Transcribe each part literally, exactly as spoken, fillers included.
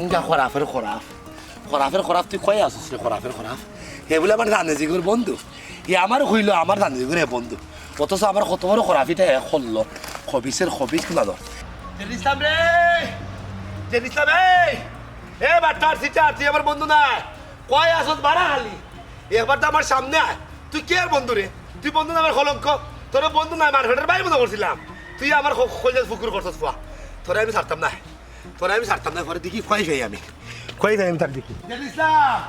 ইনকা খরাফের খরাফ, খরাফের খরাফ, তুই কই আছস রে খরাফের খরাফ? হে বুলে আমার জানে জিগর বন্ধু, হে আমারে কইলো আমার জানে জিগর হে বন্ধু, অথচ আমার কত বড় খরাফিটা হে করলো। খবিসের খবিস কুনাদর। জেন ইসলাম রে, জেন ইসলাম, এই, এ বাট্টার সিটার, তুই আমার বন্ধু নায়। কই আছস বাড়া খালি? একবার তো আমার সামনে আয়। তুই কে আর বন্ধু রে? তুই বন্ধু না আমার কলঙ্ক। তোরে বন্ধু নায়, মারপেটের ভাই মনে করছিলাম। তুই আমার খ-, কইলে ফুকুর করছস ফুয়া। তোরে আমি ছাড়তাম না। তোরে আমি ছাড়তাম না, পরে দেখি কই যাই আমি। কই যাই আমি তার দেখি। জেন ইসলাম,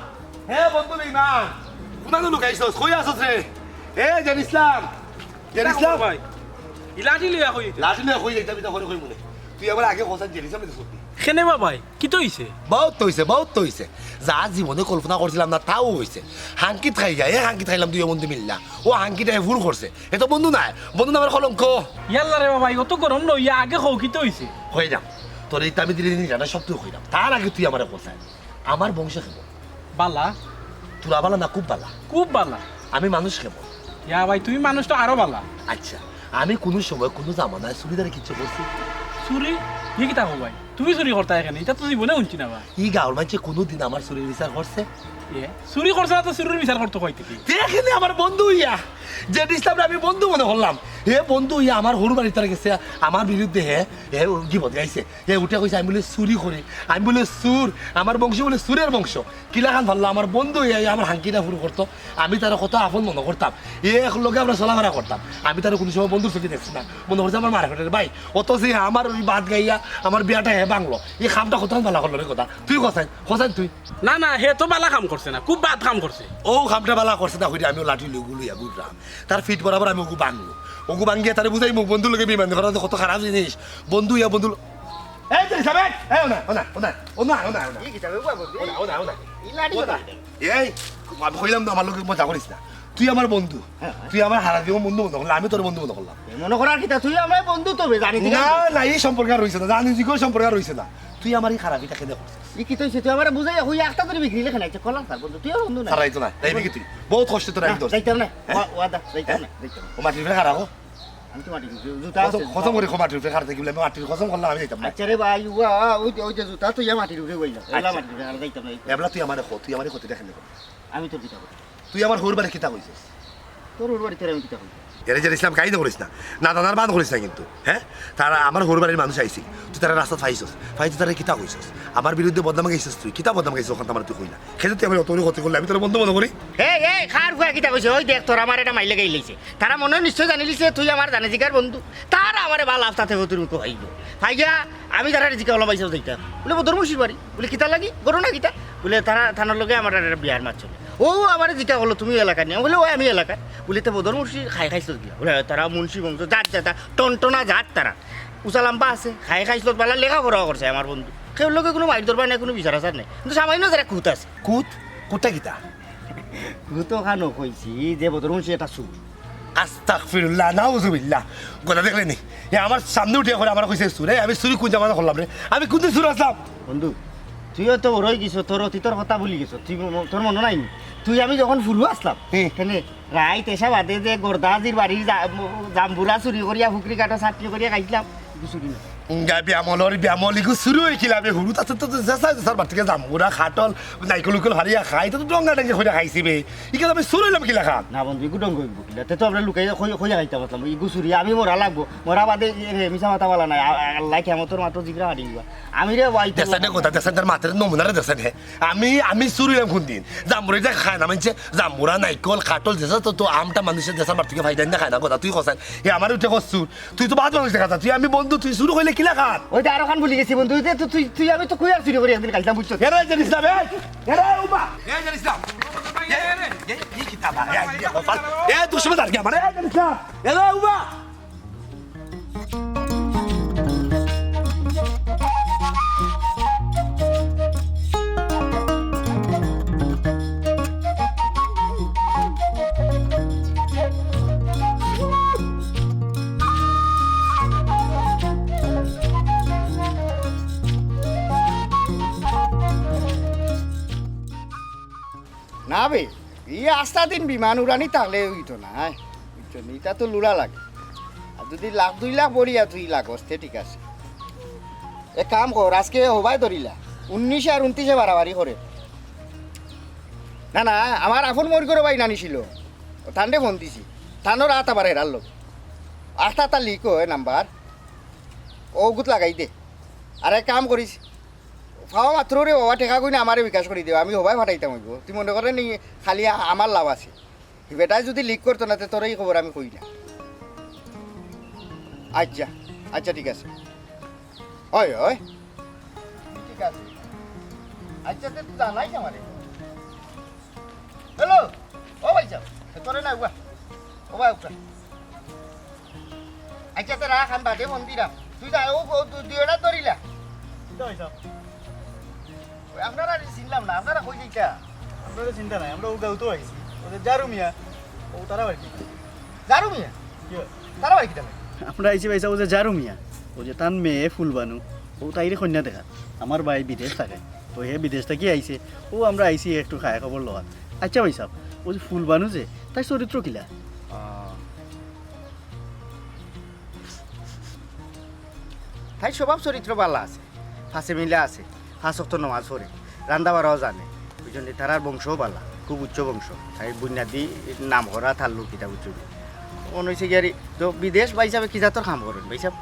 হে বন্ধু বেঈমান, কুনানো লুকাইছস? কই আছস রে? এ জেন ইসলাম, জেন ইসলাম। ভাই, ই লাঠি লইয়া কই যাইতে? লাঠি লইয়া কই যাইতাম, ইটা করে কই মনে। তুই আবার আগে কথা জেন ইসলাম দিছস। কেনে বা ভাই, কিতা অইছে? বহুত তো অইছে, বহুত তো অইছে। যা জীবনে কল্পনা করছিলাম না, তাও অইছে। হাঙ্কিত খাইয়া, এ হাঙ্কিত খাইলাম দুইও বন্ধু মিল্লা। ও হাঙ্কিটা হে ফুর করছে। এ তো বন্ধু নায়, বন্ধু নামের কলঙ্ক। ইয়াল্লা রে বাবা, অত গরম লইয়া আগে কও কিতা অইছে? কইরাম, তোরে ইতা আমি দিলে দিন জানা সব তুই কইরাম। তার আগে তুই আমারে কথা। আমার বংশ কেমন? বালা। তোরা বালা না খুব বালা? খুব বালা। আমি মানুষ কেমন? ইয়া ভাই, তুমি মানুষ তো আরো বালা। আচ্ছা, আমি কুনু সময় কুনু জামানায় চুরিদারে কিচ্ছু করছি? চুরি? ই কিতা কও ভাই? তুমি চুরি করতা কেনে? ইতা তো জীবনে হুনছি না ভাই। ই গাঁওর মানষে কুনুদিন আমার চুরির বিচার করছে? এ, চুরি করছে না তো চুরির বিচার করতো কই থাকি? দেখেনি আমার বন্ধু ইয়া, জেন ইসলামরে আমি বন্ধু মনে করলাম। হে বন্ধু ইয়া আমার হউর বাড়িত গেছে, আমার বিরুদ্ধে হে, হে গিবত গাইছে। হে উঠে কইছে, "আমি বুলে চুরি করি, আমি বুলে চুর, আমার বংশ বুলে চুরের বংশ।" কিলাখান পারলা আমার বন্ধু ইয়া, ইয়া আমার হাঙ্কিটা ফুর করতো। আমি তারে কত আপন মনে করতাম, এ এক লগে আমরা চলাফেরা করতাম। আমি তারে কুনু সময় বন্ধুর চোখে দেখছি না, মনে করছে আমার মারপেটের ভাই। অথচ হে আমার ওই বাদ গাইয়া আমার বিয়াটা হে ভাঙলো। ই কামটা কত বালা করলো রে কথা। তুই কছাইন, কছাইন তুই। না, না, হে তো বালা কাম করছে না, খুব বাদ কাম করছে। ও কামটা বালা করছে না, কইরা আমিও লাঠি লইয়া গুলু ইয়া ঘুরলাম। তার ফিট বরাবর আমি ওগু ভাঙবো। ওগু ভাঙিয়া তারে বুঝাইমু, বন্ধুর লগে বেইমানি করা যে কত খারাপ জিনিস। বন্ধু ইয়া বন্ধু। এই যে সাবেক, এই ওনা, ওনা, ওনা, ওনা, ওনা, ওনা। ই কিতা বে বাবু? ওনা, ওনা, ওনা। ই লাঠি ওনা। ওনা। এই, আমি কইলাম তো আমার লগে মজা করিস না। তুই আমার বন্ধু। হ্যাঁ। তুই আমার হারা জীবন বন্ধু মনে করলে, আমি তোর বন্ধু মনে করলাম। এ মনে করার কিতা, তুই আমার বন্ধু তো বে, জানি তুই না, আমার না, এই সম্পর্ক আর রইছে না, জানি তুই কোন সম্পর্ক আর রইছে না। তুই আমার এই খারাপিটা কেনে করছিস? ই কিতা অইছে? তুই আমারে বুঝাইয়া কই একটা ধরে বিক্রি লেখে নাই, কলাম স্যার বন্ধু, তুই আমার বন্ধু না। সারাই তো না, তাই বিকি তুই। বহুত কষ্ট তোর আমি না, ধরছি। যাইতাম না। হ্যাঁ? ওয়া-, ওয়াদা, যাইতাম হ্যাঁ? না, যাইতাম না। ও মাটির উপরে খাড়া হো। আমি তো মাটির উপরে, জুতা কসম, আছে। কসম করি, ও মাটির উপরে খাড়া থাকি বলে, আমি মাটির কসম করলাম, আমি যাইতাম না। আচ্ছা রে ভাই, ওয়া, ওই যে, ওই যে জুতা তুই মাটির উপরে বইলাম, এলা আচ্ছা। মাটির উপরে খাড়া যাইতাম না, যাইতাম না। এবলা তুই আমারে ক, তুই আমারে ক্ষতিটা কেনে কর? আমি তোর কিতা করি? তুই আমার হউর বাড়ি কিতা কইছস? তোর হউর বাড়িত আমি কিতা কইছি? এরে যে ইসলাম কাহিনী করিস না, না দাদার বান করিস না কিন্তু, হ্যাঁ? তারা আমার হউর বাড়ির মানুষ আইছিল, তুই তারা রাস্তাত পাইছস, পাইতে তারা কিতা কইছস? আমার বিরুদ্ধে বদনাম গাইছস তুই, কিতা বদনাম গাইছস ওখান আমার তুই কইলা? খেতে তুই আমার অত বড় ক্ষতি করলে আমি তোর বন্ধু মনে করি? এই, এই, খার ফুয়া কিতা কইছে? ওই দেখ তোর আমার এটা মাইলে গাইলাইছে। তারা মনে হয় নিশ্চয় জানিলিছে তুই আমার জানে জিগার বন্ধু। তারা আমারে বালা আফতাতে হতুর মুখো পাইল। পাইয়া আমি তারা জিকা হলাম পাইছস দেখতাম। বলে বদর মুন্সির বাড়ি। বলে কিতা লাগি? ঘটনা কিতা? বলে তারা থানার লগে আমার একটা বিয়ার মাত চলে। ও আমারে জিকা হলো তুমি এলাকার নি? আমি বলে ও আমি এলাকার। বলে তে বদর মুন্সি খাই খাইছস গিয়া? বলে তারা মুন্সি বংশ জাত জাতা টনটনা জাত তারা। উচা লাম্বা আছে, খাই খাইছলত বালা লেখাপড়া করছে আমার বন্ধু। কেউর লগে কুনু মাইর দরবার নাই, কুনু বিচার আচার নাই। কিন্তু সামান্য যারা কুত আছে। কুত? কুতটা কিতা? কুত ওখানো কইছি যে বদর মুন্সি এটা চুর। আস্তাগফিরুল্লাহ, নাউজুবিল্লাহ। কথা দেখলে নি? এ আমার সামনে উঠিয়া করে আমার কইছে চুর। এ আমি চুরি কুন জামানা করলাম রে? আমি কুনদিন চুর আছলাম? বন্ধু, তুইও তো বড় অই গেছস, তোর অতীতর কথা ভুলি গেছস। তুই ম-, তোর মনো নাই নি? তুই আমি যখন ফুরু আছলাম, হুম। কেনে রাইত এসা বাদে যে গর্দাজির বাড়ির জা-, জাম্বুরা চুরি করিয়া ফুকরি কাঠো চাটনি করিয়া খাইছলাম, ইগু চুরি না। উঙ্গা বিয়ামলর বিয়ামল ইগু চুরি অইছিলা বে, হুরু তাতে তো জেসা জেসার বাড়ি থাকি জাম্বুরা, খাটল, নাইকল উকল হারিয়া খাই, তো ডঙ্গা ডঙ্গি করিয়া খাইছি বে। ইখান আমি চুরি অইলাম কিলাখান? না বন্ধু, ইগু ডঙ্গ অইবো কিলা? তে তো আমরা লুকাইয়া কই-, কইয়া খাইতাম পারতাম, ইগু চুরি, আমি মরা লাগবো, মরা বাদে এ, এ, মিছা মাতা বালা নাই, আ-, আ-, আল্লায় কিয়ামতর মাত্র জিগরা হারিবা। আমি রে ভাই, দেখছাইন নি কথা, দেখছাইন নি তার মাতের নমুনারে দেখছাইন নি? আমি, আমি চুর অইলাম কুনদিন? জাম্বুরা ইতা খায় না মানষে, জাম্বুরা, নাইকল, খাটল, জেসা তো, তো আমটা মানষে জেসার বাড়ি থাকি ফাইদাইন না খায় না কথা, তুই কছাইন। এ আমারে উঠে কছ চুর, তুই তো বাদ মানুষ দেখা যায়, তুই আমি বন্ধু, তুই চুর কইলে কিলাখান? ওই তো আরো খান ভুলি গেছি বন্ধু, ওই যে তু-, তুই, তুই আমি তো কই আর চুরি করি একদিন খাইতাম, বুঝছস? এরে জান ইসলাম, এ, এরে উবা। এ জান ইসলাম। এ, এ, এ, এ, কিতা বা, এ, এ, কপাল। এ, দুশমন আর কি আমার, এ জান ইসলাম। এরে উবা। না বে, ই আস্তা দিন বিমান উড়ানি থাকলে অইতো না, হ্যাঁ? বুঝছো নি? ইতা তো লুড়া লাগে। আর যদি লাখ দুই লাখ বড়িয়া তুই লাগস, তে ঠিক আছে। এক কাম কর, আজকে হবায় ধরিলা। উনিশে আর ঊনত্রিশে বাড়াবাড়ি করে। না, না, আমার আপন মনিকর ভাই নানিছিল। তানরে ফোন দিছি। তানর আত আবার এরার লগে। আস্তা তা লিক অয় নাম্বার। অগুত লাগাই দে। আর এক কাম করিস। পাওয়া মাত্র রে বাবা, টেকা কইনা আমারে বিকাশ করি দেও। আমি হবায় ফাটাইতাম অইবো। তুই মনে করে নি খালি আমার লাভ আছে। বেটায় যুদি লিক করতো না, তে তোরে ই খবর আমি কই না। আচ্ছা, আচ্ছা, ঠিক আছে। অয়, অয়। ঠিক আছে। আচ্ছা, তে তুই জানাইস আমারে। হ্যালো, ও ভাইসাব, তোরে না, উবা। ও ভাই, উবা। আচ্ছা, তে রাখ, আমি বাদে ফোন দিরাম। তুই যা, ও, ও, দু-, দুইওটা ধরিলা। কিতা ভাইসাব? ওই, আপনারারে চিনলাম না, আপনারা কই যাইতা? আপনারারে চিনতা নায়, আমরা অউ গাঁওত আইছি। অউ যে জারু মিয়া, অউ তারা বাড়ি। জারু মিয়া? কিতা? তারা বাড়ি কিতা? আমরা আইছি ভাইসাব, অউ যে জারু মিয়া, অউ যে তান মেয়ে ফুলবানু, অউ তাইরে কইন্যা দেখাত। আমার ভাই বিদেশ থাকে, তো হে বিদেশ থাকি আইছে, অউ আমরা আইছি একটু খায় খবর লওয়াত। আচ্ছা ভাইসাব, অউ যে ফুলবানু যে, তাইর চরিত্র কিলা? আহ, তাইর স্বভাব চরিত্র ভালা আছে, পাঁচে মিলা আছে, পাঁচ ওয়াক্ত নমাজ পড়ে, রান্দা বাড়াও জানে, বুঝছইন নি? তারার বংশও ভালা, খুব উচ্চ বংশ। তাইর বুনিয়াদি নাম করা তাল্লুক ইতা, বুঝছইন নি? মনে অইছে গিয়া রে, তো বিদেশ ভাইসাবে কি জাতর কাম করইন ভাইসাব?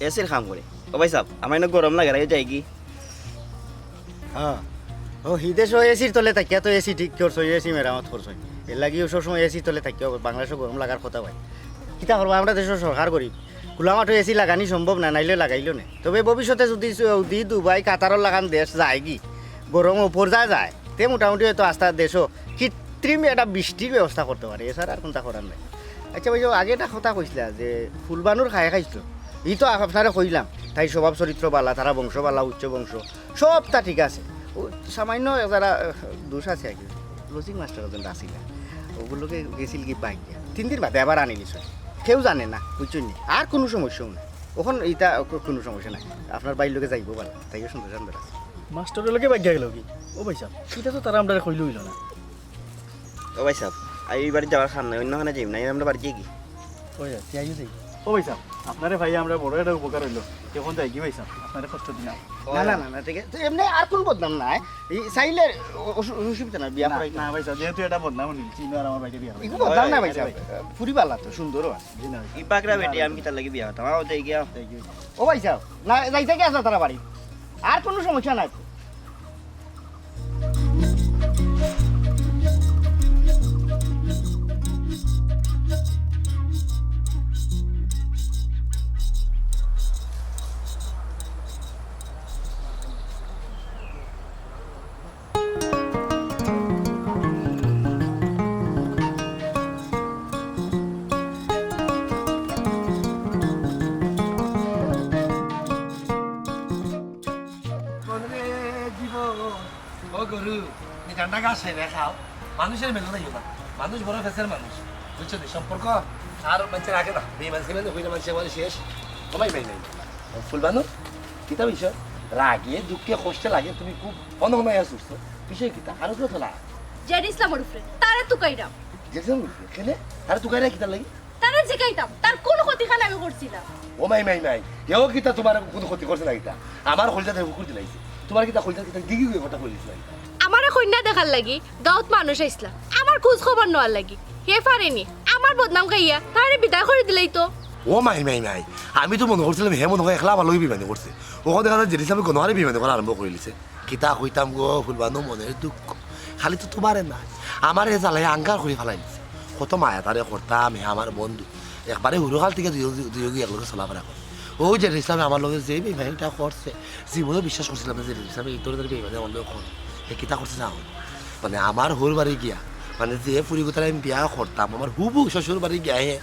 এসির কাম করে। ও ভাইসাব, আমার ইনো গরম লাগে, রাইত যাইগি। হ্যাঁ। ও, হিদেশও এসির তলে থাকিয়া তো এসি ঠিক করছইন, এসি মেরামত করছইন। এরলাগিও সবসময় এসির তলে থাকিয়া বাংলাদেশও গরম লাগার কথা ভাই। কিতা করবা, আমরা দেশর সরকার গরিব। খোলা মাঠো এসি লাগানি সম্ভব না, নাইলে লাগাইলো নে। তবে ভবিষ্যতে যুদি সৌদি, দুবাই, কাতারর লাখান দেশ যায়গি, গরম উপর যায় যায়, তে মোটামুটি অয়তো আস্তা দেশও কৃত্রিম একটা বৃষ্টির ব্যবস্থা করতে পারে, এছাড়া আর কুনতা করার নাই। আচ্ছা ভাই, আগে একটা কথা কইছিলা যে ফুলবানুর খায় খাইছো, ই তো আপনারে কইলাম, তাইর স্বভাব চরিত্র ভালা, তারা বংশ ভালা, উচ্চ বংশ, সবতা ঠিক আছে। ও সামান্য যারা, আহ, দোষ আছে আর কি। লজিং মাস্টার একজন আছিল, অগুর লগে গেছিলগি বাইক দিয়া। তিন দিন বাদে আবার আনিলিছে। কেউ জানে না, বুঝছইন নি? আর কুনু সমস্যাও নাই। অখন ইতা কু-, কুনু সমস্যা নাই। আপনার ভাইর লগে যাইবো ভালা, তাইও সুন্দর সুন্দর আছে। মাস্টারর লগে বাইক গেলো কি? ও ভাইসাব, ইটা তো তারা আমরারে কইলো অইলো না। ও ভাইসাব, আর ই বাড়িত যাওয়ার কাম নাই, অইন্য খানো যাইমু না, আমরা বাড়িত যাইগি। ওই, আচ্ছা, আইও যাই। ও ভাইসাব, আপনারে পাইয়া আমরার বড় একটা উপকার অইলো। অখন যাইগি ভাইসাব, আপনারে কষ্ট দিলাম। না, না, না, না, ঠিক আছে। তো এমনে আর কুন বদনাম নাই? ই চাইলে অ-, অসু-, অসুবিধা নাই, বিয়া না, করাই না ভাইসাব, যেহেতু এটা বদনাম হুনছি, ইনো আর আমার ভাইরে বিয়া করাই। ইগু বদনাম না ভাইসাব, ভাই। ফুরি ভালা তো, সুন্দরও আছে। জি না ভাইসাব। ই পাকরা বেটি, আমি কিতার লাগি বিয়া করতাম? আও, যাইগি, আও। যাইগি। ও ভাইসাব, না, যাইতাগি আছে তারা বাড়ি, আর কুনু সমস্যা নাই। ও গরু, মিঠান্ডা ঘাস খাইবে খাও, মানুষর মেলো যাইও না। মানুষ বড় ফেসের মানুষ, বুঝছো নি? সম্পর্ক আর মানুষর আগে না, বেইমান সেইমান অইলে মানুষ একবারে শেষ। ও মাই, মাই, মাই, মাই। ও ফুলবানু, কিতা বিষয়? রাগে, দুঃখে, কষ্টে লাগে, তুমি খুব হনহনাইয়া ছুটছো। বিষয় কিতা? কারো তো তোলা। জেড ইসলামর উপরে, তারে তুকাইরাম। জেড ইসলামর উপরে? কেনে? তারে তুকাইরা কিতার লাগি? তারে জিকাইতাম, তার কুন ক্ষতিখান আমি করছি না। ও মাই, মাই, মাই, এও কিতা তুমার কুন ক্ষতি করছে না কিতা? আমার কলিজাত হুকুর দিলাইছে। তুমার কিতা কলিজাত কিতা গিগি গিয়ে কথা কইলিছে না কিতা? আমারে কইন্যা দেখার লাগি গাঁওত মানুষ আইছলা, আমার খোঁজ খবর নেওয়ার লাগি। হে পারেনি, আমার বদনাম গাইয়া তারে বিদায় করি দিলাইতো। ও মাই, মাই, মাই, আমি তো মনো করছিলাম হে মনো অয় একলা আমার লগে বেইমানি করছে। অখন দেখা যায় জেড ইসলামে গণহারে বেইমানি করা আরম্ভ করিলিছে। কিতা কইতাম গো ফুলবানু, মনর দুঃখ। খালি তো তুমারে নায়, আমারে জ্বালাইয়া আঙ্গার করি ফালাইলিছে। কত মায়া তারে করতাম, হে আমার বন্ধু। একবারে হুরুকাল থাকি দুইও, দুইও একলগে চলাফেরা করি। অউ জেড ইসলামে আমার লগে যে বেইমানিটা করছে, জীবনেও বিশ্বাস করছিলাম না জেড ইসলামে ইতর বেইমানি আমার লগে করে। হে কিতা করছে জানো? মানে আমার হউর বাড়ি গিয়া, মানে যে ফুরিগুতারে আমি বিয়া করতাম, আমার হুবু শ্বশুর বাড়ি গিয়া হে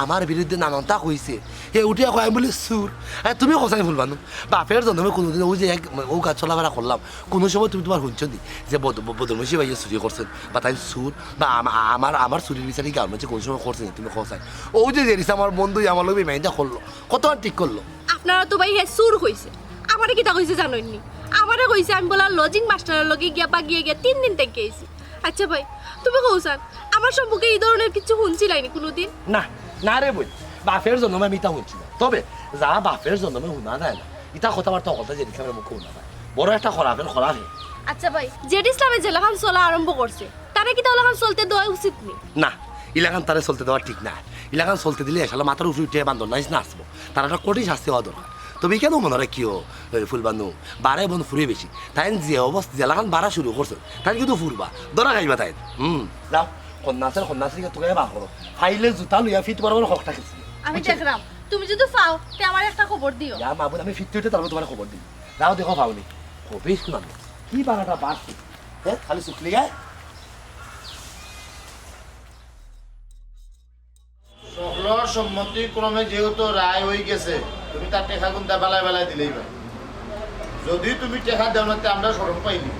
আমার বিরুদ্ধে নানানতা কইছে। হে উঠিয়া কয় আমি বুলে চুর। আরে তুমি কছাই ফুলবানু, বাপের জন্মে কুনুদিন অউ যে এক, অউ কাজ চলাফেরা করলাম, কুনু সময় তুমি তুমার হুনছো নি যে বদ-, ব-, বদমাইশি ভাইয়ে চুরি করছইন বা তাইন চুর বা আমা-, আমার, আমার চুরির বিচার গাঁওর মাঝে কুনু সময় করছে নি? তুমি কছাই। অউ যে জেড ইসলাম আমার বন্ধু আমার লগে বেইমানিটা করলো, কত আর ঠিক করলো? আপনারা তো ভাই হে চুর কইছে, আমারে কিতা কইছে জানইন নি? আমারে কইছে আমি বুলে লজিং মাস্টারর লগে গিয়া বাগিয়া গিয়া তিন দিন থাকি আইছি। আচ্ছা ভাই, তুমি কও চাইন, আমার সম্পর্কে ই ধরনর কিচ্ছু হুনছিলায় নি কুনুদিন? না, না রে বইন, বাপের জন্মে আমি ইতা হুনছি না। তবে যা বাপের জন্মে হুনা যায় না, ইতা কথাবার্তা হকলতা জেড ইসলামর মুখে হুনা যায়। বড় একটা খরাফের খরাফে। আচ্ছা ভাই, জেড ইসলামে যেলাখান চলা আরম্ভ করছে, তারে কিতা অলাখান চলতে দেওয়া উচিত নি? না, ইলাখান তারে চলতে দেওয়া ঠিক না। ইলাখান চলতে দিলে এসালা মাথার উপরে উঠে বান্দর নাইস না আসবো। তার একটা কঠিন শাস্তি হওয়া দরকার। তবে ইখানেও মনে রাখিও, ওই ফুলবানু, বারে বন ফুরে বেশি। তাইন যে অবস্থা, যেলাখান বাড়া শুরু করছে, তাইন কিন্তু ফুরবা। ধরা খাইবা তাইন। হুম, যাও, কন্যাসের, কন্যাসের তোকে বার করো। ফাইলে জুতা লইয়া ফিট বরাবর হকটা খেয়েছি। আমি বুঝছো? দেখলাম, তুমি যদি পাও, তে আমার একটা খবর দিও। ইয়া মাবুদ, আমি ফিট হইতে তারপর তোমার খবর দিই। যাও দেখো পাওনি। খবিস না। কি বাগাটা বাস? হ্যাঁ, খালি শুকলি গায়। সকলর সম্মতিক্রমে যেহেতু রায় হয়ে গেছে, তুমি তার টেকা গুনতা বালায় বালায় দিলেই ভাই। যদি তুমি টেকা দেও না, তে আমরা শরম পাইলি।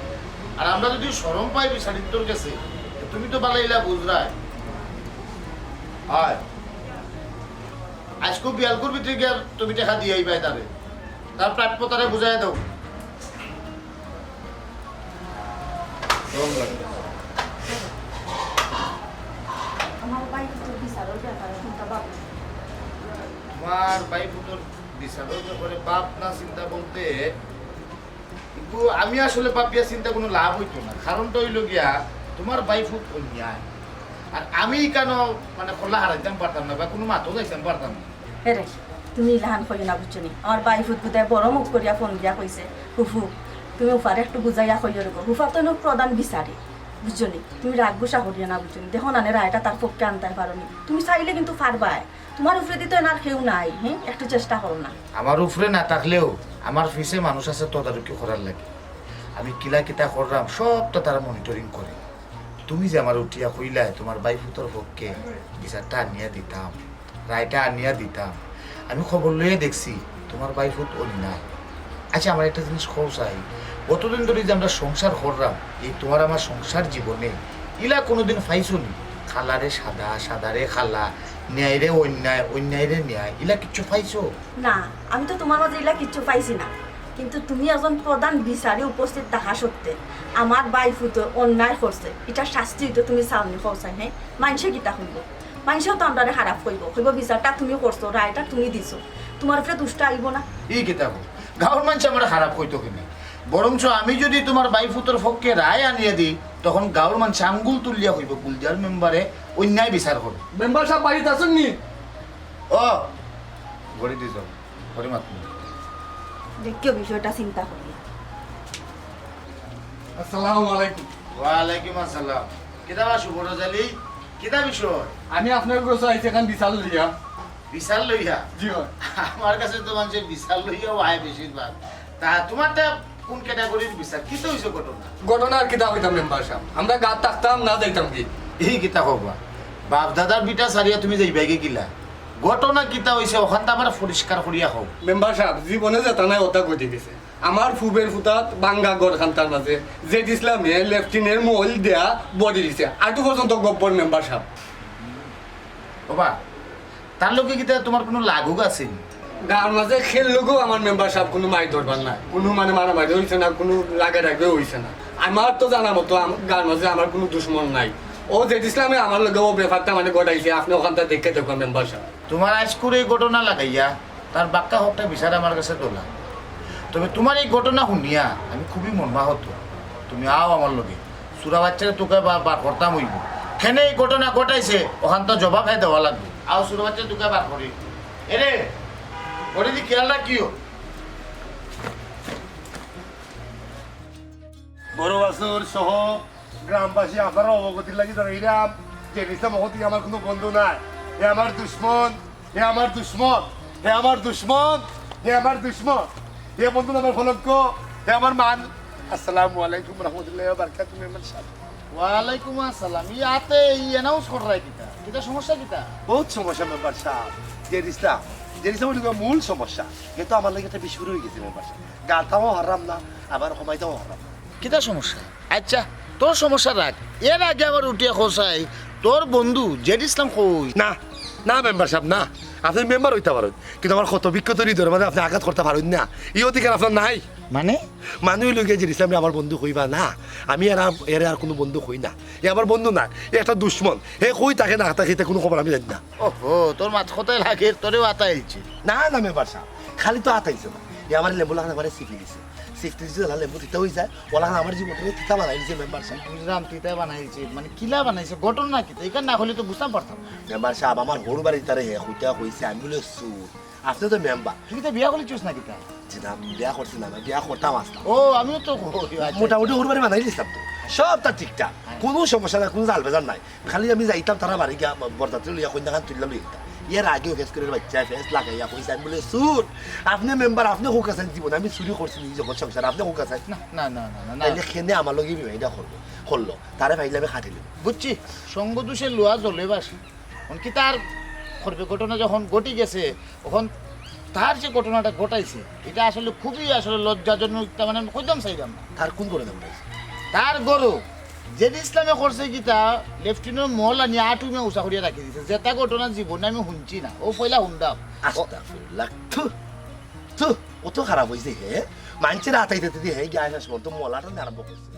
আর আমরা যদি শরম পাই বিচারিত্বর গেছে, তে তুমি তো বালাইলা বুঝরায়। হয়। আজকে বিয়ালকুর ভিতরে গিয়া তুমি টেকা দিয়ে আইবায় তারে। তার প্রাপ্য তারে বুঝাই দাও। আমার ভাই তো বিচারর ব্যাপারে চিন্তা ভাবনা। তোমার ভাই পুতর বিচারর ব্যাপারে ভাবনা চিন্তা বলতে, কিন্তু আমি আসলে ভাবিয়া চিন্তা কোনো লাভ হইতো না। কারণটা হইল গিয়া, তোমার ভাই পুত অন্যায়। আর আমি কেন মানে খোলা হারাইতাম পারতাম না বা কোনো মাতও যাইতাম পারতাম না। হেরে, তুমি ইলাহান কইও না, বুঝছো নি? আমার ভাই পুত বুধায় বড় মুখ করিয়া ফোন দিয়া কইছে, "ফুফু, তুমি উফারে একটু বুঝাইয়া কইও রে গো। উফা তো নু প্রধান বিচারি, বুঝছো নি? তুমি রাগ গুসা করিও না, বুঝছো নি? দেখো না নে, রায়টা তার পক্ষে আনতায় পারো নি। তুমি চাইলে কিন্তু পারবায়। তোমার উপরে দি তো এনার কেউ নাই, হ্যাঁ? একটু চেষ্টা করো না।" আমার উপরে না থাকলেও আমার পিছে মানুষ আছে তদারকি করার লাগি। আমি কিলা কিতা করলাম সবটা তারা মনিটরিং করে। তুমি যে আমার উঠিয়া কইলায় তোমার ভাই পুতর পক্ষে বিচারটা আনিয়া দিতাম, রায়টা আনিয়া দিতাম, আমি খবর লইয়া দেখছি তোমার ভাই পুত অন্যায়। আচ্ছা, আমার একটা জিনিস কও চাই, অতদিন ধরে যে আমরা সংসার করলাম, এই তোমার আমার সংসার জীবনে ইলা কোনোদিন পাইছো নি? কালারে সাদা, সাদারে কালা, ন্যায়রে অন্যায়, অন্যায়রে ন্যায়, ইলা কিচ্ছু পাইছো? না, আমি তো তোমার মাঝে ইলা কিচ্ছু পাইছি না, কিন্তু তুমি একজন প্রধান বিচারি উপস্থিত থাকা সত্ত্বে আমার ভাই পুতে অন্যায় করছে, ইটার শাস্তি হইতে তুমি চাও নি, কও চাই, হ্যাঁ? মানষে কিতা কইবো? মানষেও তো আমরারে খারাপ কইবো, কইবো বিচারটা তুমি করছো, রায়টা তুমি দিছো, তোমার উপরে দুষটা আইবো না? ই কিতা কও? গাঁওর মানষে আমারে খারাপ কইতো কেনে? বরঞ্চ আমি যদি তোমার ভাই পুতর পক্ষে রায় আনিয়া দিই, তখন গাঁওর মানষে আঙ্গুল তুলিয়া কইবো, "গুলজার মেম্বারে অন্যায় বিচার করে।" মেম্বার সাব বাড়িত আছইন নি? ও, ঘড়ি দি যাও, ঘড়ি মাত নি। দেখিও বিষয়টা চিন্তা করি। আসসালামু আলাইকুম। ওয়ালাইকুম আসসালাম। কিতা বা শুভ রোজালি? কিতা বিষয়? আমি আপনার কাছে আইছি এখন বিচার লইয়া। বিচার লইয়া? জি হয়। আমার কাছে তো মানষে বিচার লইয়াও আয় বেশিরভাগ। তা তোমারটা কোন ক্যাটাগরির বিচার? কিতা হইছে ঘটনা? ঘটনা আর কিতা কইতাম মেম্বার সাব? আমরা গাঁওত থাকতাম না যাইতাম কি? ই কিতা কও বা? বাপ দাদার ভিটা ছাড়িয়া তুমি যাইবায় গি কিলা? ঘটনা কিতা হইছে অখানতা আমারে পরিষ্কার করিয়া কও। মেম্বার সাব, জীবনে যেতা নায় অতা ঘটি গেছে। আমার ফুবের ফুতাত ভাঙ্গা ঘরখানতার মাঝে জেড ইসলামে লেফটিনের মইল দেয়া বড়ি দিছে। আটু পর্যন্ত গব্বর মেম্বার সাব। ওবা, তার লগে কিতা তোমার কোনো লাগুক আছে নি? গাঁওর মাঝে কেউর লগেও আমার মেম্বার সাব কোনো মাইর দরবার নাই, কোনো মানে মারামারি হইছে না, কোনো লাগালাগিও হইছে না। আমার তো জানা মতো আম-, গাঁওর মাঝে আমার কোনো দুশমন নাই। ও জেড ইসলামে আমার লগে ও ব্যাপারটা মানে ঘটাইছে, আপনে অখানতা দেখে দেখবা মেম্বার সাব। তোমার আইজকুর এই ঘটনা লাগাইয়া তার বাক্কা হকটা বিচার আমার কাছে তোলা। তবে তোমার এই ঘটনা শুনিয়া আমি খুবই মর্মাহত। তুমি আও আমার লগে, চুরা বাচ্চারে তুকাইয়া বা-, বার করতাম অইবো। কেনে এই ঘটনা ঘটাইছে, অখানতা জবাব হে দেওয়া লাগবো। আও চুরা বাচ্চারে তুকাইয়া বার করি। এরে, ঘড়ি দি খেয়াল রাখিও। বড় বাছুর সহ গ্রামবাসী আপনারা অবগতির লাগি জানাইরাম যে জেড ইসলাম অখন থাকি আমার কোনো বন্ধু নায়। হে আমার দুশমন, হে আমার দুশমন, হে আমার দুশমন, হে আমার দুশমন। হে বন্ধু নামের কলঙ্ক, হে আমার মান। আসসালামু আলাইকুম রহমতুল্লাহ বারকাতুহ মেম্বার সাব। ওয়ালাইকুম আসসালাম। ই আতে ই অ্যানাউন্স কররায় কিতা? কিতা সমস্যা কিতা? বহুত সমস্যা মেম্বার সাব। জেড ইসলাম, জেড ইসলাম অইলো মূল সমস্যা। হে তো আমার লাগি একটা বিষয় হয়ে গেছে মেম্বার সাব। গালতাও হারাম না, আবার কমাইতাও হারাম না। কিতা সমস্যা? আচ্ছা, তোর সমস্যা রাখ। এর আগে আমার উঠিয়া কও চাই, তোর বন্ধু জেড ইসলাম কই? না, না মেম্বার সাব, না। আপনে মেম্বার অইতা পারইন, কিন্তু আমার ক্ষত বিক্ষত হৃদয়ের মাঝে আপনে আঘাত করতা পারইন না। ই অধিকার আপনার নাই। মানে? মানে অইলো গিয়া জেড ইসলামরে আমার বন্ধু কইবা না। আমি আর, এরে আর কোনো বন্ধু কই না। হে আমার বন্ধু না, হে একটা দুশমন। হে কই থাকে না থাকে, ইতা কোনো খবর আমি জানি না। ওহো, তোর মাত কথায় লাগে, তোরেও আতা আইছে। না, না মেম্বার সাব, খালি তো আতা আইছে না। হে আমার লেবু লাখান আমার সিফি দিছে। সিফি দিছে, লেবু তিতা অই যায়, ওলা আমার জীবনটা তিতা বানাই দিছে মেম্বার সাব। বুঝলাম, তিতা বানাই দিছে, মানে কিলা বানাইছে, ঘটনা কিতা? ইখান না কইলে তো বুঝতাম পারতাম না। মেম্বার সাব, আমার হউর বাড়ির তারে হে কইতা কইছে, আমি বুলে চুর। আপনে তো মেম্বার। তুই কিতা বিয়া করলি চুস না কিতা? জি না, বিয়া করছি না, বিয়া করতাম আছলাম। ও, আমিও তো কই, আচ্ছা। মোটামুটি হউর বাড়ি বানাই দিছলাম তো। সবতা ঠিকঠাক, কুনু সমস্যা নাই, কুনু জাল বেজাল নাই। খালি আমি যাইতাম তারার বাড়ি গিয়া বরযাত্রী লইয়া কইন্যাখান তুলিয়া লই আইতাম। এর আগেও ফেস করিয়া বাইচ্চায় ফেস লাগাইয়া কইছে, আমি বুলে চুর। আপনে মেম্বার, আপনে কউক্কা চাইন জীবনে আমি চুরি করছি নি যখন সংসারে, আপনে কউক্কা চাইন? না, না, না, না, না, না। তাইলে কেনে আমার লগে বিয়া ইটা করবো, করলো? তারে পাইলে আমি খাটিলিমু। বুঝছি, সঙ্গ দোষে লোহা জলে ভাসে। অখন কিতা আর করবে, ঘটনা যখন ঘটি গেছে, অখন তার যে ঘটনাটা ঘটাইছে, ইটা আসলে খুবই আসলে লজ্জাজনক, তার মানে কইতাম চাইরাম না। তার কুন ঘটনা ঘটাইছে? তার ঘরো জেড ইসলামে করছে কিতা, লেফটিনের মল আনিয়া আটুমে উষা করিয়া রাখি দিছে। যেটা ঘটনা জীবনে আমি হুনছি না, অউ পয়লা হুনলাম। আস্তাগফিরুল্লাহ। থু, থু, কত খারাপ অইছে হে। মাইনষের আতাইতে দিতে হে গিয়া আইসা সময় তো মলাটা আরম্ভ করছে।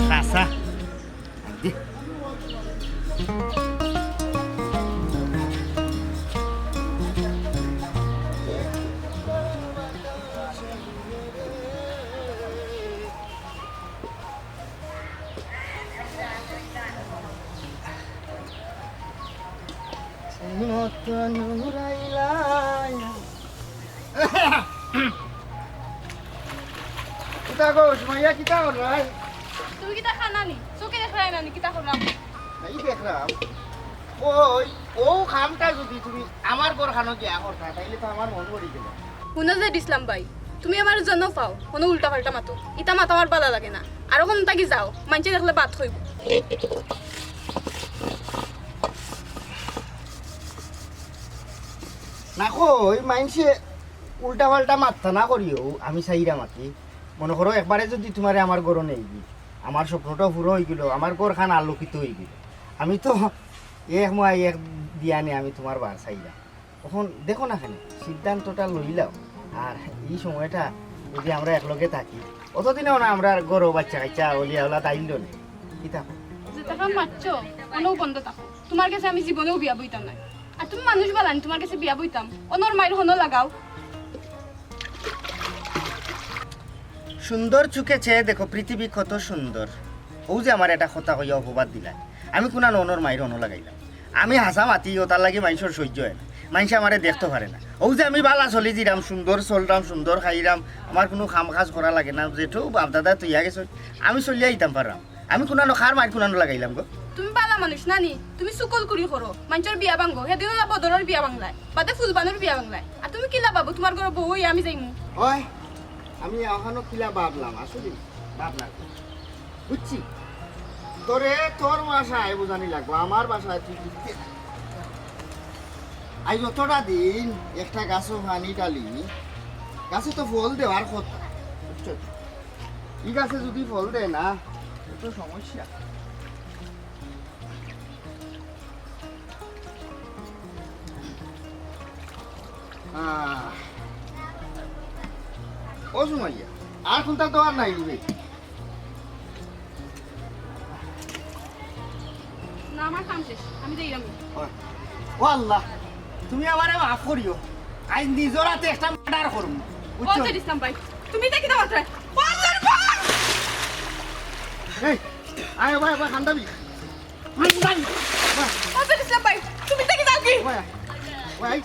খাসা। দে। মত নুরাইলাই। কিতা গো, সুমাইয়া, কিতা কররায়? তুমি কিতা খানা নি? চোখে দেখরায় না নি, কিতা কররাম? এই দেখরাম। ওই, অউ কামটা যুদি তুমি আমার ঘরখানো গিয়া করতায়, তাইলে তো আমার মন ভরি গেলো। হুনো জেড ইসলাম ভাই, তুমি আমার জন্য পাও, কুনু উল্টা পাল্টা মাতো। ইতা মাতো আমার ভালা লাগে না। আরো কুন থাকি যাও, মাইনষে দেখলে বাদ কইবো। না কই, মাইনষে উল্টা পাল্টা মাততা না করিও, আমি চাইরাম মাতি। মনো করো একবারে যুদি তুমারে আমার ঘরো নেইগি, আমার স্বপ্নটা পুরো অইগেলো, আমার ঘরখান আলোকিত অইগেলো। আমি তো এক মুয়া এক দিয়া নে আমি তুমার বার চাইরাম। অখন দেখো না কেনে, সিদ্ধান্তটা লইলাও। আর ই সময়টা যুদি আমরা একলগে থাকি, অতদিনে না আমরার ঘরো বাইচ্চা কাইচ্চা অলিয়া অলা দাইল নে। কিতা? যেতা মাতছো, অনো বন্ধ থাকো। তুমার গেছে আমি জীবনেও বিয়া বইতাম নায়। আর তুমি মানুষ ভালা নি, তুমার গেছে বিয়া বইতাম? অনর মাইর হনো লাগাও। সুন্দর চোখে চেয়ে দেখো পৃথিবী কত সুন্দর। অউ যে আমারে এটা কথা কইয়া অপবাদ দিলায়, আমি কুনান অনর মাইর হনো লাগাইলাম? আমি হাছা মাতি, অতার লাগি মাইনষর সইজ্য অয় না, মাইনষে আমারে দেখতো পারে না। অউ যে আমি ভালা চলি যিরাম, সুন্দর চলরাম, সুন্দর খাইরাম, আমার কুনু কাম কাজ করা লাগে না, যেহেতু বাপ দাদায় থইয়া গেছে, আমি চলিয়া যিতাম পাররাম। আমি কুনানো কার মাইর কুনানো লাগাইলাম গো? তুমি ভালা মানুষ না নি, তুমি চুগলখুরি করো, মাইনষর বিয়া ভাঙ্গো, হেদিন অলা বদরর বিয়া ভাংলায়, বাদে ফুলবানর বিয়া ভাংলায়, আর তুমি কিলা ভাবো তুমার ঘরো বউ অইয়া আমি যাইমু? অয়, আমি অখানো কিলা ভাবলাম, আসলে ভাবনা বুঝছি। তোরে তোর ভাষায় বুঝানি লাগবো, আমার ভাষায় তুই বুঝতে। আইজ অতটা দিন একটা গাছো পানি ঢালি, গাছে তো ফল দেওয়ার কথা, বুঝছো? ই গাছে যুদি ফল দেয় না, তো সমস্যা। আহ, ও সুমাইয়া, আর কুনতা দেওয়ার নাই রে? না, আমার কাম শেষ, আমি যাইরাম। ও আল্লাহ, তুমি আমারে মাফ করিও, আইজ নিজর আতে একটা মার্ডার করমু, বুঝছো? বলতে দিছিলাম ভাই, তুমি ইতা কিতা মাতরায়? বলতে ভাই! এই, আয় ভাই, ভাই, খান্দাবি। খান্দাবি। ভাই। বলতে দিছিলাম ভাই, তুমি ইতা কিতা যাও কি? ভাই, ভাই।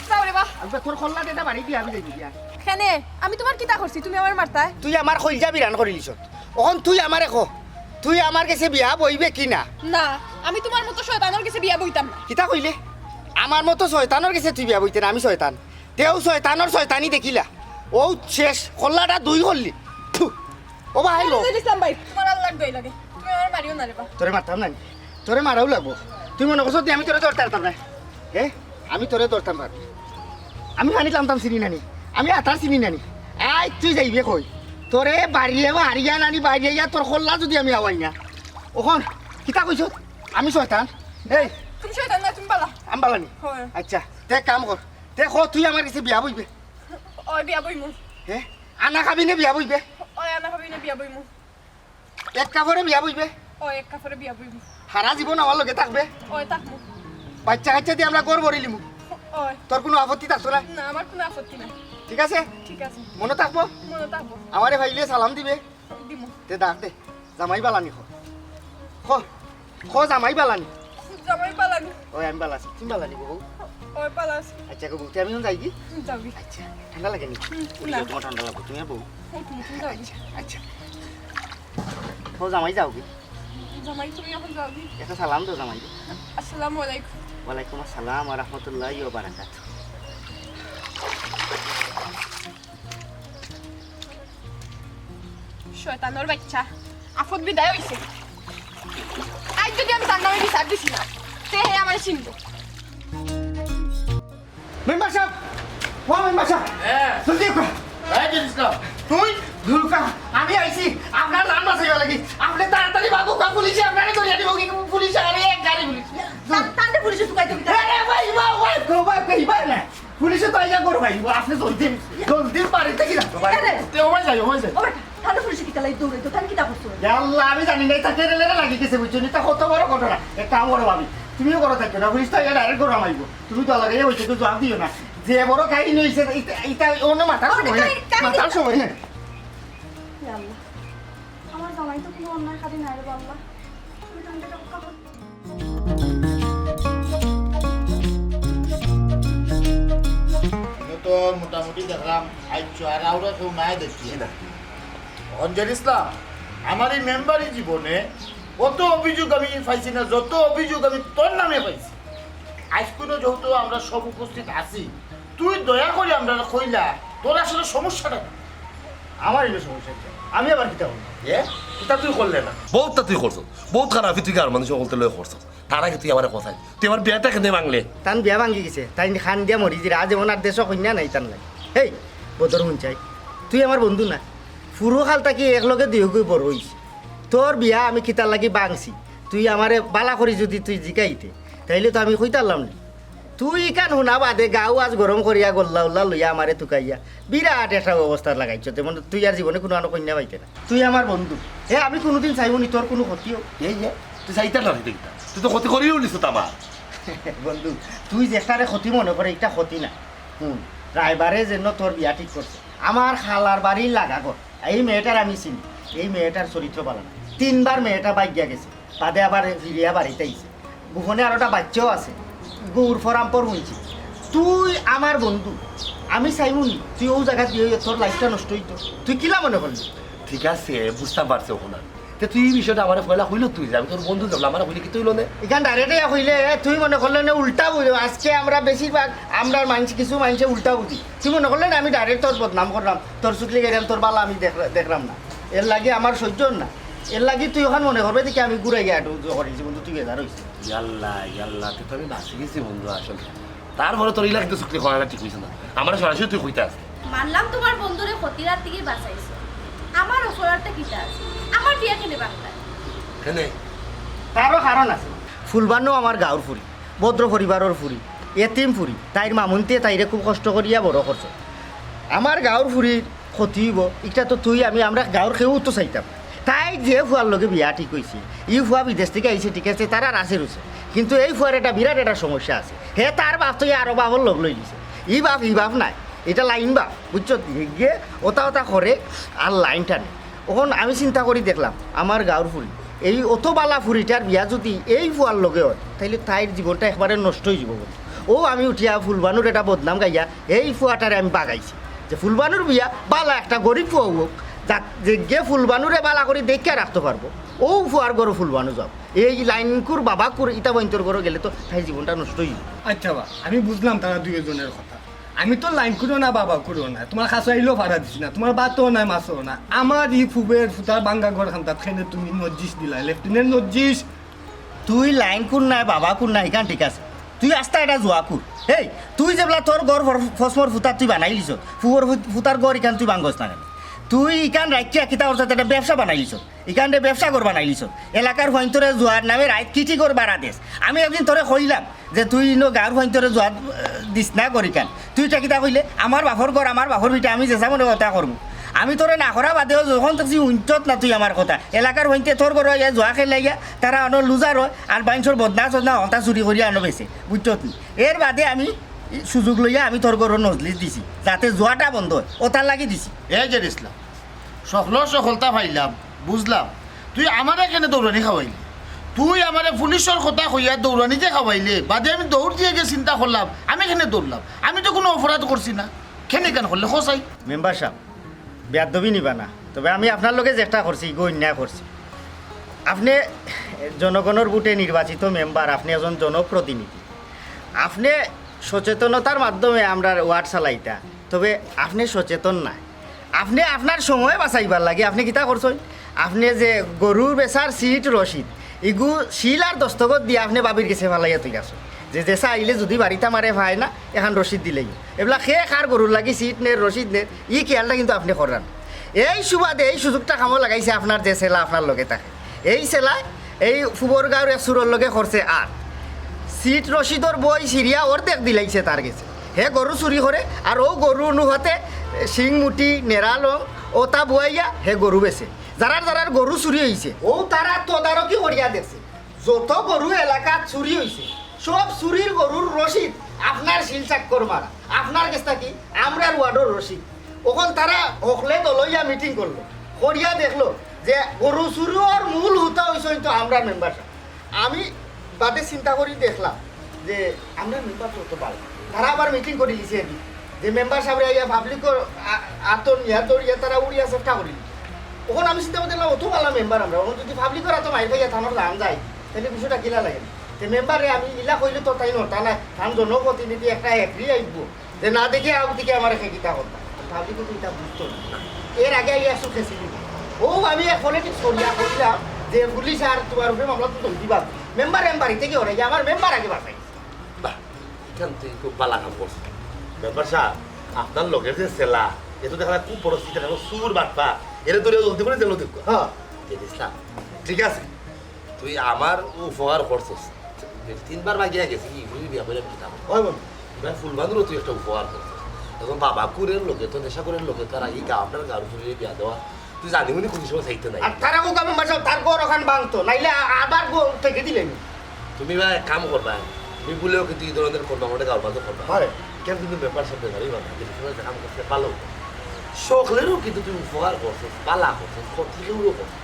যাও রে বা। আব্বা, তোর কল্লাত এটা বাড়ি দিয়া আমি যাই গিয়া। কেনে? আমি তুমার কিতা করছি? তুমি আমারে মারতায়? তুই আমার কইলজা বিরান করিলিছস। অখন তুই আমারে ক, তুই আমার গেছে বিয়া বইবে কি না? না, আমি তুমার মতো শয়তানর গেছে বিয়া বইতাম না। কিতা কইলে? আমার মতো শয়তানর গেছে তুই বিয়া বইতে না, আমি শয়তান? তেউ শয়তানর শয়তানি দেখিলা। অউ শেষ, কল্লাটা দুই করলি। থু। ও ভাই লো। বলতে দিছিলাম ভাই, তুমার আল্লাহর দোয়াই লাগে। আমার মারিও না রে বা। তোরে মারতাম না নি? তোরে মারাও লাগবো। তুই মনে করছস যে আমি তোরে ধরতাম পারতাম না? হে, আমি তোরে ধরতাম পারি? আমি পানিত লামতাম চিনি না নি, আমি আতার চিনি না নি। আইজ তুই যাইবে কই? তোরে বাড়িয়ে বা হারিয়া নানি বাড়িয়ে ইয়া তোর কল্লা যদি আমি আওয়াই না। অখন কিতা কইছস? আমি শয়তান? এই, তুমি শয়তান না, তুমি বালা। আমি বালা নি? হয়। আচ্ছা, তে কাম কর। তে ক, তুই আমার গেছে বিয়া বইবে? অয়, বিয়া বইমু। হে? আনা খাবি নে বিয়া বইবে? অয়, আনা খাবি নে বিয়া বইমু। এক কাপড়ে বিয়া বইবে? অয়, এক কাপড়ে বিয়া বইমু। হারা জীবন আমার লগে থাকবে? অয়, থাকমু। বাইচ্চা কাইচ্চা দি আমরা ঘর ভরিলিমু। অয়। তোর কুনু আপত্তি থাকতো না? না, আমার কুনু আপত্তি নাই। ঠিক আছে? ঠিক আছে। মনো থাকবো? মনো থাকবো। আমারে পাইলে সালাম দিবে? দিমু। তে ডাক দে, জামাই বালা নি ক। ক, ক জামাই বালা নি। জামাই বালা নি। অয়, আমি বালা আছি, তুমি বালা নি গো বউ? অয়, বালা আছি। আচ্ছা গো বউ, তে আমি অখন যাইগি? যাওগি। আচ্ছা, ঠান্ডা লাগে নি? হুম, না। তোমার ঠান্ডা লাগবো, তুমি আর বউ? হুম, তুমি যাওগি। আচ্ছা, আচ্ছা। ক জামাই যাওগি? জামাই, তুমি অখন যাওগি? একটা সালাম দেও জামাই। আসসালামু আলাইকুম। ওয়ালাইকুম আসসালাম ওয়া রাহমাতুল্লাহি ওয়া বারাকাতুহু। শয়তানর বাইচ্চা, আফত বিদায় অইছে। আইজ যদি আমি তার নামে বিচার দিছি না, তে হে আমারে চিনবো। মেম্বার সাব, ও মেম্বার সাব, হ্যাঁ। জলদি উঠো। এই যে ইসলাম, তুই? দুলকা, আমি আইছি আপনার জান বাঁচাইবার লাগি। আপনে তাড়াতাড়ি বাবু কা পুলিশে আপনারে ধরিয়া দিব, কি পুলিশে আরে এক গাড়ি পুলিশ। তা-, তান্ডে পুলিশে তুকাই দিবি। আরে ভাই, ভাই, ভাই, ভাই, ভাই, ভাই, না। পুলিশে তো আইয়া করো ভাই, ও আপনে জলদি, জলদি বাড়িতে কি রাখো ভাই? আরে। তে, ও ভাই যাই, ও ভাই যাই। ও বেটা, তাহলে পুলিশে কিতা লাগি দৌড়াইতো, তাহলে কিতা করছো? ইয়া আল্লাহ, আমি জানি না, এটা কেড়ে লেড়ে লাগি গেছে, বুঝছো নি? তা কত বড় ঘটনা। এক কাম করো ভাবি, তুমিও করো থাকো না, পুলিশ তো আইয়া ডাইরেক্ট ঘরো হামাইবো। তুমি তো আলাদা ইয়ে হইছে, তো জবাব দিও না। যে বড় কাহিনী হইছে, ইটা, ইটা অন্য মাথার ওটা সময় নাই। কাহিনী, কাহিনী। মাথার সময় নাই। ইয়া আল্লাহ, আমার জামাই তো কোনো অন্যায়কারী নাই রে আল্লাহ। আমি তো এটা রক্ষা করতে ইনো তো মোটামুটি দেখলাম আইচ্ছা, আর আউরা কেউ নাই দেখছি। জি না। অঞ্জের ইসলাম, আমার এই মেম্বারি জীবনে অত অভিযোগ আমি পাইছি না, যত অভিযোগ আমি তোর নামে পাইছি। আইজ কুনু যেহেতু আমরা সব উপস্থিত আছি, তুই দয়া করি আমরারে কইলা, তোর আসলে সমস্যাটা কি? আমার ইনো সমস্যা কি? আমি আবার কিতা করলাম? এ? কিতা তুই করলে না? বউততা তুই করছস। বউত খারাপি তুই গাঁওর মানুষ অকলতে লইয়া করছস। তার আগে তুই আমারে কছাইস। তুই আমার বিয়াটা কেনে ভাঙলে? তান বিয়া ভাঙ্গি গেছে। তাইন খান দিয়া মরি যিরা, আজ এমন আর দেশো কইন্যা নাই তান লাগি। হেই, বদর হুনছাই, তুই আমার বন্ধু না। ফুরু খাল থাকি একলগে দুইওগুই বড় অইছি। তোর বিয়া আমি কিতার লাগি ভাঙছি? তুই আমারে বালা করি যুদি তুই জিকাইতে, তাইলে তো আমি কইতারলাম নি। তুই ইখান হুনা বাদে গাউ আজ গরম করিয়া গল্লা উল্লা লইয়া আমারে তুকাইয়া বিরাট একটা অবস্থা লাগাইছস, যেমন তুই আর জীবনে কুনু আনো কইন্যা পাইতে না। তুই আমার বন্ধু, হে আমি কুনুদিন চাইমু নি তোর কুনু ক্ষতি হোক। এই যে, তুই চাইতে না দিতে কিতা? তুই তো ক্ষতি করিও নিস তো আমার। বন্ধু, তুই যেটারে ক্ষতি মনে করে, ইটা ক্ষতি না। হুন, রায়বারে যেন তোর বিয়া ঠিক করছে, আমার খালার বাড়ির লাগা ঘর। এই মেয়েটার আমি চিনি, এই মেয়েটার চরিত্র ভালা না। তিনবার মেয়েটা ভাগিয়া গেছে, বাদে আবার ফিরিয়া বাড়িত আইছে। গোপনে আরোটা বাইচ্চাও আছে, গৌর ফরাম পর হুনছি। তুই আমার বন্ধু, আমি চাইমু নি তুই অউ জাগাত বিয়া অইয়া তোর লাইফটা নষ্ট অইতো। তুই কিলা মনে করলি? ঠিক আছে, বুঝতাম পারছি অখন আমি। তে তুই ই বিষয়টা আমারে পয়লা কইলে তুই যে আমি তোর বন্ধু যাবলা, আমারে কইলে কিতা অইলো নে? ইখান direct ইয়া কইলে, তুই মনে করলে নে উল্টা বুঝো। আজকে আমরা বেশিরভাগ, আমরার মানষে, কিছু মানষে উল্টা বুঝি। তুই মনে করলে নে আমি direct তোর বদনাম করলাম, তোর চুগলি গাইলাম, তোর বালা আমি দেখ-, দেখলাম না। এর লাগি আমার সহ্য অর না। এর লাগি তুই অখান মনে করবে দেখি আমি ঘুরাইয়া একটু জো করিছি, বন্ধু, তুই বেজার অইছিস। ইয়াল্লা, ইয়াল্লা, তে তো আমি বাঁচি গেছি বন্ধু আসলে। তারপরে তোর ইলা কিন্তু চুগলি করাটা ঠিক অইছে না। আমারে সরাসরি তুই কইতাস। মানলাম তুমার বন্ধুরে ক্ষতির আত থাকি বাঁচাইছো। আমার অপরাধটা কিতা আছে? আমার বিয়া কেনে ভাঙলা? কেনে? তারও কারণ আছে। ফুলবানু আমার গাঁওর ফুরি, ভদ্র পরিবারর ফুরি, এতিম ফুরি। তাইর মামুন্তে তাইরে খুব কষ্ট করিয়া বড় করছে। আমার গাঁওর ফুরির ক্ষতি অইবো, ইটা তো তুই আমি, আমরা গাঁওর কেউ তো চাইতাম। তাই যে ফুয়ার লগে বিয়া ঠিক অইছে, ই ফুয়া বিদেশ থাকি আইছে, ঠিক আছে, তার আর আছে রুছে, কিন্তু এই ফুয়ার একটা বিরাট একটা সমস্যা আছে। হে তার বাপ তো আরো বাপর লগ লই দিছে। ই বাপ, ই বাপ নায়, ইটা লাইন বাপ, বুঝছো? গিয়ে ওতা ওতা করে আর লাইন টানে। অখন আমি চিন্তা করি দেখলাম, আমার গাঁওর ফুরি, এই অত বালা ফুরিটার বিয়া যুদি এই ফুয়ার লগে অয়, তাইলে তাইর জীবনটা একবারে নষ্ট অইযিবো। অউ আমি উঠিয়া ফুলবানুর একটা বদনাম গাইয়া এই ফুয়াটারে আমি বাগাইছি যে ফুলবানুর বিয়া বালা একটা গরিব ফুয়া অউক, যাত-, যেগিয়ে ফুলবানুরে বালা করি দেখিয়া রাখতো পারবো, অউ ফুয়ার ঘরো ফুলবানু যাউক। এই লাইনকুর বাবাকুর ইতা বইন্তর ঘরো গেলে তো তাইর জীবনটা নষ্ট অইযিবো। আইচ্ছা বা, আমি বুঝলাম তারা দুইওজনর কথা। আমি তো লাইন করো না, বাবা করো না, তোমার কাছে আইলেও ফাড়া দিছি না, তোমার ভাতও নাই, মাছও না। আমার ই ফুবের ফুতার ভাঙ্গা ঘর খান্তাত কেনে তুমি নজ্জিস দিলায়, লেফটেন্যান্ট নজ্জিস। তুই লাইন কুর নায়, বাবা কুর নায়, ইখান ঠিক আছে। তুই আস্তা এটা জুয়া কুর। এই, তুই যেবলা তোর ঘর ফর-, ফসমর ফুতার তুই বানাইলিছস, ফুবর ফু-, ফুতার ঘর ইখান তুই ভাঙ্গস না কেনে? তুই ইখান রাখিয়া কিতা করছস, এটা ব্যবসা বানাইলিছস। ইখানরে ব্যবসা ঘর বানাইলিছস। এলাকার ফুয়াইন্তরে জুয়ার নামে রাইত কিটি ঘর ভাড়া দেস। আমি একদিন তোরে কইলাম যে তুই ইনো গাঁওর ফুয়াইন্তরে জুয়া, আহ, দিস না ঘর ইখান। তুই ইটা কিতা কইলে? আমার বাপর ঘর, আমার বাপর ভিটা, আমি যেছা মনে কথা করমু। আমি তোরে না করা বাদেও যখন দেখছি হুনছত না তুই আমার কথা, এলাকার ফুয়াইন্তে তোর ঘরো আইয়া জুয়া খেলাইয়া তারা অনো লুজার অয় আর বাইনছর বদনা সদনা হন্তা চুরি করিয়া আনো বেচে, বুঝছত নি? এর বাদে আমি সুযোগ লইয়া আমি তোর ঘরো নজলিস দিছি, যাতে জুয়াটা বন্ধ অয়, অতার লাগি দিছি। এই যে ইসলাম, সকলর সকলতা পাইলাম, বুঝলাম। তুই আমারে কেনে দৌড়ানি খাওয়াইলি? তুই আমারে পুলিশর কথা কইয়া দৌড়ানিতে খাওয়াইলে, বাদে আমি দৌড় দিয়া গিয়া চিন্তা করলাম, আমি কেনে দৌড়লাম? আমি তো কুনু অপরাধ করছি না। কেনে ইখান করলে, কও চাই? মেম্বার সাব, বেয়াদবি নিবা না, তবে আমি আপনার লগে যেটা করছি, ইগু অন্যায় করছি। আপনে জনগণর ভোটে নির্বাচিত মেম্বার, আপনে একজন জনপ্রতিনিধি। আপনে সচেতনতার মাধ্যমে আমরার ওয়ার্ড চালাইতা, তবে আপনে সচেতন নায়। আপনে আপনার সময় বাঁচাইবার লাগি আপনে কিতা করছইন? আপনে যে গরুর বেচার সিট রসিদ, ইগু সিল আর দস্তখত দিয়া আপনে ভাবির গেছে ফালাইয়া থই গেছইন, যে যেছা আইলে যুদি বাড়িত আমারে পায় না, এখান রসিদ দিলেই। এবলা কে কার গরুর লাগি সিট নের, রসিদ নের, ই খেয়ালটা কিন্তু আপনে কররা না। এই সুবাদে এই সুযোগটা কামো লাগাইছে আপনার যে ছেলা আপনার লগে থাকে। এই ছেলায় এই ফুবর গাঁওর এক চুরর লগে করছে আর সিট রসিদর বই ছিড়িয়া অর্ধেক দিলাইছে তার গেছে। হে গরু চুরি করে, আর অউ গরু অনুপাতে শিং মুটি, নেড়া লং, অতা বুয়াইয়া হে গরু বেচে। যারার যারার গরু চুরি অইছে, অউ তারা তদারকি করিয়া দেখছে। যত গরু এলাকাত চুরি অইছে, সব চুরির গরুর রসিদ আপনার সিল স্বাক্ষর মারা, আপনার গেছ থাকি আমরার ওয়ার্ডর রসিদ। অখন তারা হকলে দলইয়া মিটিং করলো, করিয়া দেখলো যে গরু চুরির মূল হুতা অইছে তো আমরার মেম্বার সাব। আমি বাদে চিন্তা করি দেখলাম যে আমরার মেম্বার তো অত ভালা। তারা আবার মিটিং করিলিছে এদিন, যে মেম্বার সাবরে আইয়া পাবলিকর আ-, আতর নিয়া দৌড়িয়া তারা উড়িয়া চেষ্টা করিল। অখন আমি চিন্তা করি দেখলাম, অত ভালা মেম্বার আমরার, অখন যুদি পাবলিকর আতো মাইর খাইয়া থানাত যান যায়, তাইলে বিষয়টা কিলা লাগে? তে মেম্বাররে আমি ইলা কইলে তো তাইন হুনতা নায়, তান জনপ্রতিনিধি একটা এগ্রি আইবো। যে না দেখে আগ থেকে আমার একে কিতা করতা। পাবলিকে তো ইটা বুঝতো না। এর আগে আগে একশো খেয়েছিল। ও আমি এক পলিটিক্স করিয়া কইলাম যে পুলিশ আর তোমার উপরে মামলা তো তুলতে পারবে। মেম্বার এম বাড়ি থেকে ওরা যে আমার মেম্বার আগে বাঁচাই। বাহ, ইখান তো খুব ভালা কাম করছে। মেম্বার সাব, আপনার লগর যে ছেলা, এ তো দেখা যায় খুব বড় সিটার, এখন চুর বাটপার। এরে ধরিয়া জলদি করি জেলো দিউক্কা। হ্যাঁ। এ ইসলাম, ঠিক আছে। তুই আমার উপকার করছস। তিনবার বাগিয়া গেছি, কি ঘুরি বিয়া করে আমি কিতাব। হয় বন্ধু। এবার ফুলবানুরও তুই একটা উপকার করছস। এখন বাবা কুরের লগে তো, নেশা কুরের লগে তারা এই গাঁও, আপনার গাঁওর ফুরিয়ে বিয়া দেওয়া। তুই জানি উনি কোন সময় চাইতে নাই। আর তারা মুখ আমি মাসে তার ঘর ওখান ভাঙতো, নাইলে আ-, আবার ঘর থেকে দিলেন। তুমি বা এক কাম করবা, তুমি ভুলেও কিন্তু এই ধরনের করবা, আমাদের গাঁওর মাঝে করবা। হয়। কেন তুমি মেম্বার সাব জানি বাবা, যে সময় কাম করতে পারলো। সকলেরও কিন্তু তুমি উপকার করছস, ভালা করছস, ক্ষতি কেউরও করছস।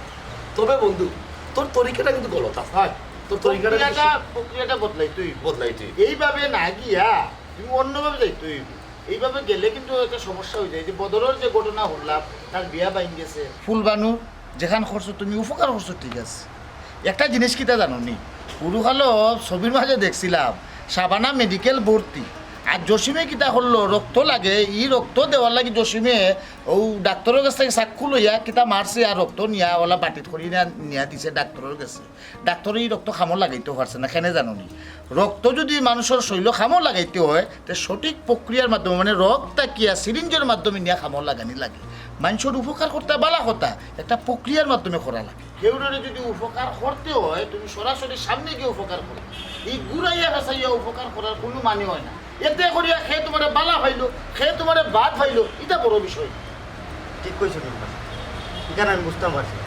তবে বন্ধু, তোর তরিকাটা কিন্তু গলত আছে। হয়। তোর তরিকাটা কিন্তু প্রক্রিয়াটা, প্রক্রিয়াটা বদলাইতে হইব। বদলাইতে হইব। এইভাবে না গিয়া তুমি অন্যভাবে যাইতে হইব। এইভাবে গেলে কিন্তু একটা সমস্যা হয়ে যায়। যে বদরের যে ঘটনা শুনলাম, তার বিয়া বাইন গেছে। ফুলবানু, যেখান করছো তুমি উপকার করছো, ঠিক আছে। একটা জিনিস কিতা জানো নি? পুরুকালো ছবির মাঝে দেখছিলাম, শাবানা মেডিকেল ভর্তি। আর জসিমে কিতা করলো, রক্ত লাগে, ই রক্ত দেওয়ার লাগি জসিমে ও ডাক্তারের কাছ থেকে চাক্ষু লইয়া কিতা মারছে আর রক্ত নিয়া ওলা বাটিত করি নিয়া, নিয়া দিছে ডাক্তারের কাছে। ডাক্তারে ই রক্ত কামো লাগাইতেও পারছে না, কেনে জানো নি? রক্ত যদি মানুষের শরীরে কামো লাগাইতে হয়, তে সঠিক প্রক্রিয়ার মাধ্যমে, মানে রক্ত তাকিয়া সিরিঞ্জের মাধ্যমে নিয়া কামো লাগানি লাগে। মানুষের উপকার করতে ভালা কথা, একটা প্রক্রিয়ার মাধ্যমে করা লাগে। কেউরে যদি উপকার করতে হয়, তুমি সরাসরি সামনে গিয়ে উপকার করো। এই ঘুরাইয়া ফেসাইয়া উপকার করার কোনো মানে হয় না। এতে করিয়া কে তোমারে বালা পাইলো, কে তোমারে বাদ পাইলো, এটা বড় বিষয়। ঠিক কইছো মেম্বার, এখানে আমি বুঝতাম পারছি না।